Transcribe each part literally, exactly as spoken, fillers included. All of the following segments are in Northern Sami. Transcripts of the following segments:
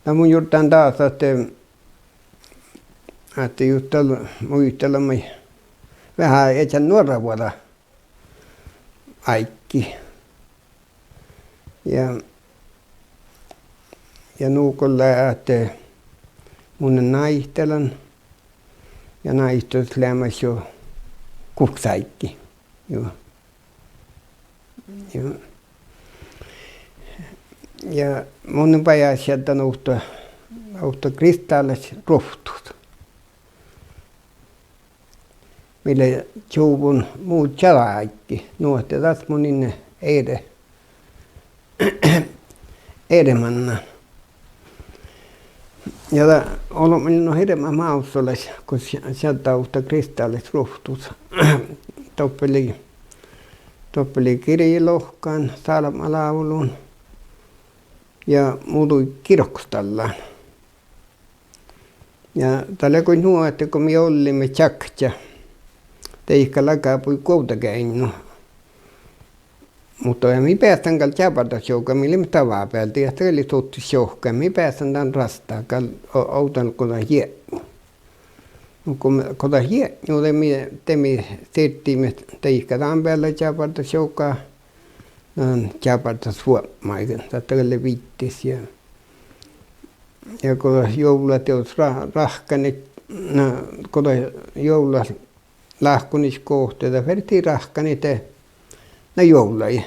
Na mun jurddan dasa ahte, ahte jus dal muitalan maid veahá iežan nuorravuođa áiggi. Ja, ja nu go lea ahte mun lean náitalan ja náitalan leamaš jo guhkes áiggi. Juo. Juo. Ja mun lean bajásšaddan ovtta, ovtta kristállaš ruovttus. Mii lea čuvvon mu čađa áiggi. Nu ahte das mun in ere, ere mannan. Ja dat olbmot nu hirbmat mávssalaš go š-, šadden ovtta kristállaš ruovttus. Doppe lei, doppe lei girjelohkan, sálbmalávlun ja muđui girkostallán. Ja dat lea goit nu ahte go mii olliimet čakčat, deike lagábui Guovdageainnu. Muhto eai mii beassan gal čábárdašjoga, mii leimmet davabealde, dat gal lei suttušjohka, mii beassan dan rastá gal o-, ovdal go dat jietnui. Muhto go, go dat jietnui, de mii, de mii sirddiimet deike dan bealde čábárdašjoga, dan čábárdasvuopmái, dat gal lea viiddis ja, ja go dat juovladieđus ra-, ráhkkanit, na, go dat juovla- láhkoniiguovtte, de fertii ráhkkanit de, na, juovllaid.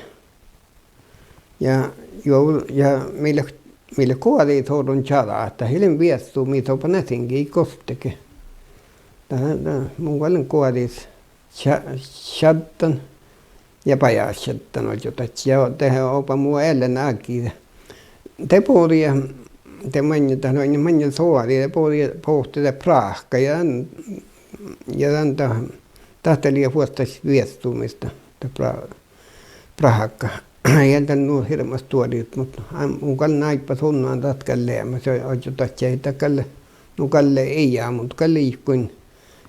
Ja juov-, ja mii leat, mii leat goađiid orron čađa, dat ii lean viessu, mii doppe nasiŋgii gostege. Dat, dat, mun gal lean goađis ša-, šaddan ja bajásšaddan ožžo dadjat. Ja de oba mu Ellen Ági, de bođii, de maŋŋel dat lea, maŋŋel soađi, de bođii, bohte dat práhka ja dan, ja dan dat, dat lea vuosttaš viessu mis dat, dat prá-, práhka. Ja dat nu hirbmat stuorit, muhto mun gal lean áibbas unna dat gal leamaš, ožžo dadjat, dat gal, nu gal lea ii, muhto gal lea iigoin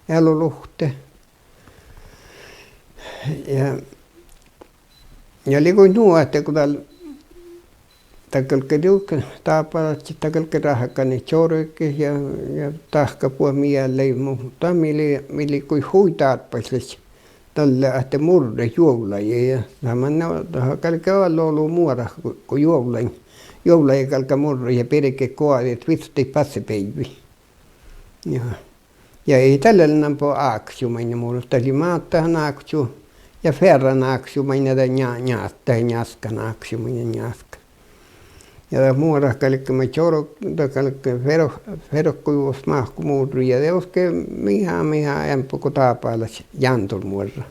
ealu luhtte. Ja, ja lei goit nu ahte go dal, dat galggai dieđusge dábálaš, dat galggai ráhkkanit čorget ja, ja dahkabuot mii lei, muhto mii lei, mii lei goit hui dárbbašlaš dalle ahte murret juovllaide ja dat manne, dat galggai vel olu muorat go, go juovllain, juovllaide galggai murret ja birget goađit visttat bassebeaivvi. Ja, ja ii dalle lean nampa ákču mainna murret, dat lei mátahan ákču ja fearran ákču mainna dat njá-, njás-, dat njáskan ákču mainna njáskan. Ja dat muorat galggai maid čor-, dat galggai ferro-, ferrokujuvvos máhku murret ja dieđusge mihá, mihá eambbo go dábálaš jándormuorra.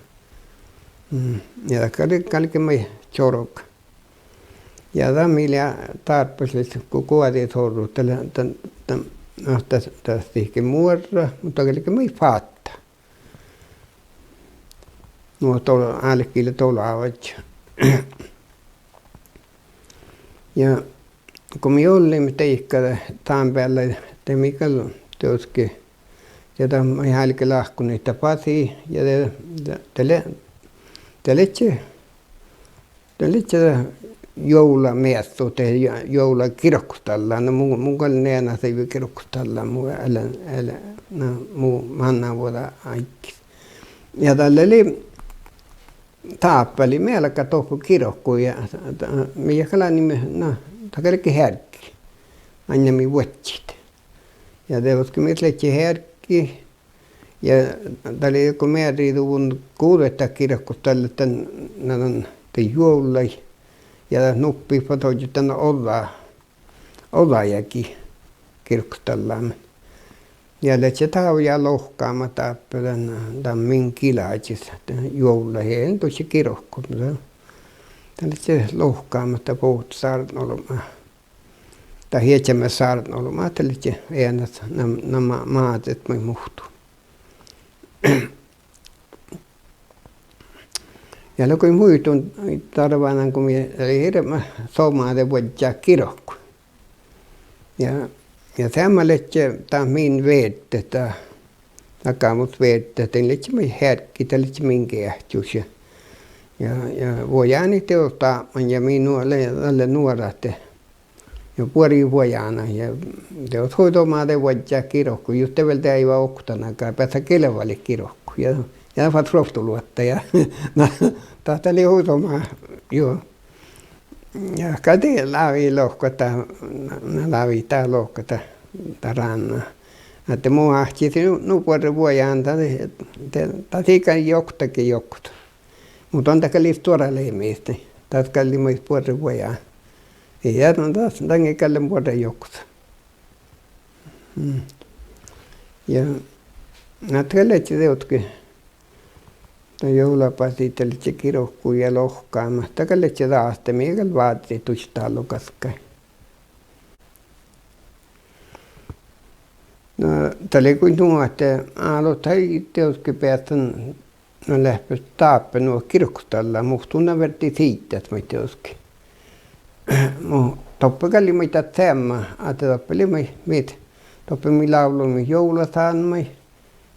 Mm, ja dat gal-, galggai maid čorgat. Ja dat mii lea dárbbašlaš go goađit orrut, dat lea, dat, dat, na, dat, dat dihte muorra, muhto galggai maid fátta. Nu ahte dol-, álki lea dola oažžu. Ja go mii olliimet deike dán beallai, de mii gal dieđusge, ja dat mii álge láhkoniid dat basiid ja de, de, de lea, de ledje dat ledje juovlameaddut, de juo-, juovlagirkostallá, na, mu-, mun gal lean eanaš daivve girkostallán mu ele-, ele-, na, mu mannavuođa áiggis. Ja dalle lei dáppe lei mielgát dohko girkui ja, mii galgaimet, na, dat galggai hearggi. Ainge mii vuodjit. Ja dieđusge mii ledje hearggi, ja dat lei go mearriduvvon guđet dat girkostallat dan, na dan, dan juovllaid. Ja dat nuppi fas ožžo dan ođđa, ođđa jagi girkostallámin. Ja ledje dávjá lohkámat dáppe dan, dan min gilážis, dan juovllaid, ii dušše girkot, muhto dat ledje lohkámat dat bohte sárdneolbmá. Dat iežamet sárdneolbmát dat ledje eanaš na, na ma-, máđet maid muhtu. Ja lea goit muitun darvánan go mii lei hirbmat somá de vuodjit girkui. Ja, ja seamma ledje dat min vierdet, dat, dat gámot vierdet, dat ledje maid hearggi, dat ledje min geahččus ja, ja, ja vuojánit dieđusge dápman ja mii nu-, lea, dalle nuorat de Ja buori buojána ja de hui domáde vuodjá girku, jus de vel deaiva okta naga beassá gelvalit girku ja, ja fas ruovttoluotta ja, na, dat lei hui doma, juo. Ja gal de lávii lohkat, na, na lávii dá lohkat, dá, dá ránnjá. Ahte mu áhčči nu, nu buorre vuojána, dat, dat, dat ii gal oktage joktot. Muhto dan dat gal lei stuorra lei mis, dat gal lei maid buorre vuojána. Ii, ja dan, dat, dan gal lei buorre joktot. Mm. Ja na dat gal ledje dieđusge, dan juovlabasiid dat ledje girku ja lohkáma, dat gal ledje dás, mii gal vázzit dušše dál gaskkai. Na dat lei goit nu ahte álo dat ii dieđusge beassan, na leahpes dáppe nu girkostallá, muhtumin fertii siiddat maid dieđusge. Mu-, doppe gal lei maid dat seamma ahte doppe lei maid, maid, doppe mii lávlluimet juovlasámmaid,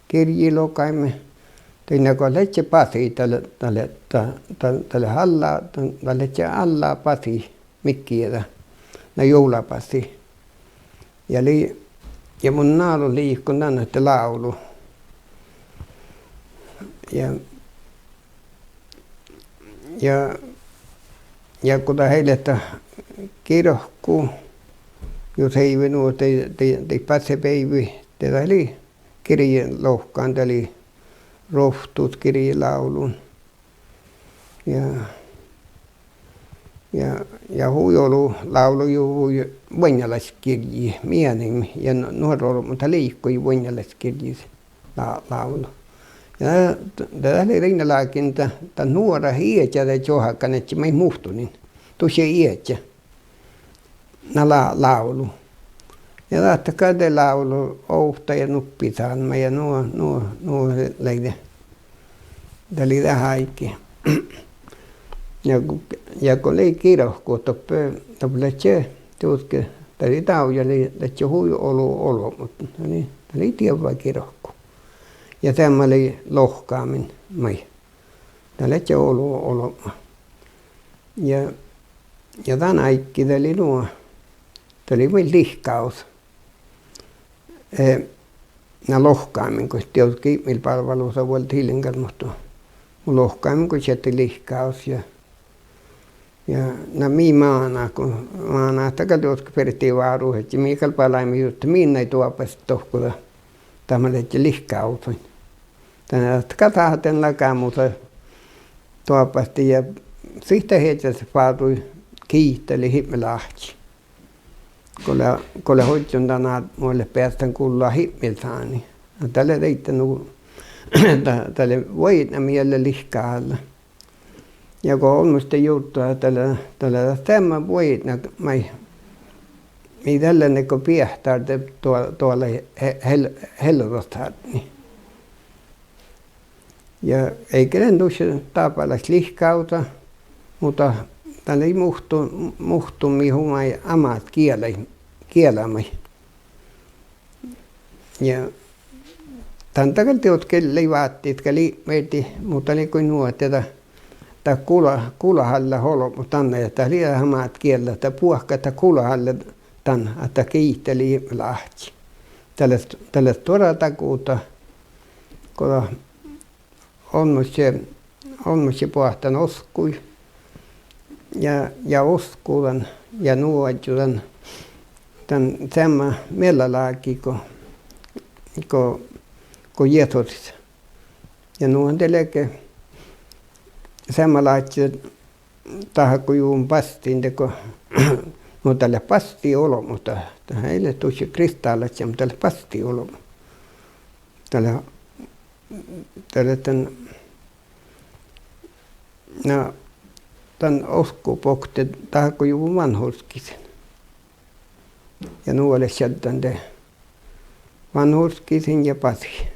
girji logaime. Dainna go ledje basiid, dat lea, dat lea, dat, dat, dat lea alla, dat, dat ledje alla basiid, mii gieđa, na juovlabasiid. Ja lei, ja mun álo liikon dan ahte lávlu. Ja, ja, ja go dat ii leat girku, jus heive nu, de, de, de basiid beaivvi, de dat lei girjelohkán, dat lei ruovttus girjelávlun. Ja, ja, ja hui olu lávlojuvvui vuoiŋŋalaš girjji, mii eaniimet ja nu-, nuorra olbmot dat liikojit vuoiŋŋalaš girjjis lá-, lávlu. Ja de, de dat lei dainna lágiin dat, dat nuorat ieža de čohkkanedje maid muhtumin. Dušše ieža. Na lá-, lávlu. Ja dat gal de lávlu ovtta ja nuppi sámma ja nu, nu, nu lei de. Dat lei dat áigi. Ja go, ja go lei girku doppe, doppe ledje, dieđusge, dat lei dávjá, lei, ledje hui olu olbmot. Dat lei, dat lei dievva girku. Ja seamma lei lohkámin maid. Dat ledje olu olbmot. Ja, ja dan áiggi dat lei nu, dat lei maid lihkávdus. Eh, na lohkámin go dieđusge ipmilpálvvalusa vuolde ii lean gal, muhto mun lohkámin go šattai lihkávdus ja, ja na mii mánát go, mánát dat gal dieđusge fertii várut, ahte mii gal balaime jutte min nai doabbastit dohko dat, dat man ledje lihkávduin. Dan ahte gal sáhtán láhkai muđui doabbastit ja sihte iežas fárrui giitalit Ipmil áhčči. Go lea, go lea ožžon dan, mu leat beassán gullat Ipmil sáni. Dat lea daidda nu, dat, dat lea vuoiŋŋamiella lihkadallá. Ja go olmmoš de jurddašat, dat lea, dat lea dat seamma vuoiŋŋa maid, mii dalle go biehtárde doa-, doalai he-, hel-, heldosáni. Ja eiga lean dušše dábálaš lihkávda, muhto dat lei muhtu-, muhtumin hui maid amat giela-, giela maid. Ja dan dat gal dieđusge lei váttis gal ipmirdi, muhto dat lei goit nu ahte dat, dat gula-, gulahallat olbmot dan ahte dat lei amat giella, dat buohkat dat gulahallat dan ahte dat giitalit Ipmil áhčči. Dat lea, dat lea stuorra daguda, go dat olmmoš, olmmoš boahtá oskkui ja, ja oskku dan ja nuožžu dan, dan seamma miella láhkai go, go, go Jesusis. Ja nu de ledje seamma láhkai dahkojuvvon bastin dego, muhto dat leat basti olbmot, dat, dat ii leat dušše kristtalaččat, muhto dat leat basti olbmot. Dat lea, dat lea dan, na, dan oskku bokte dahkojuvvon vanhuskkisiin. Ja nu lea šaddan de vanhuskkisiin ja basiin.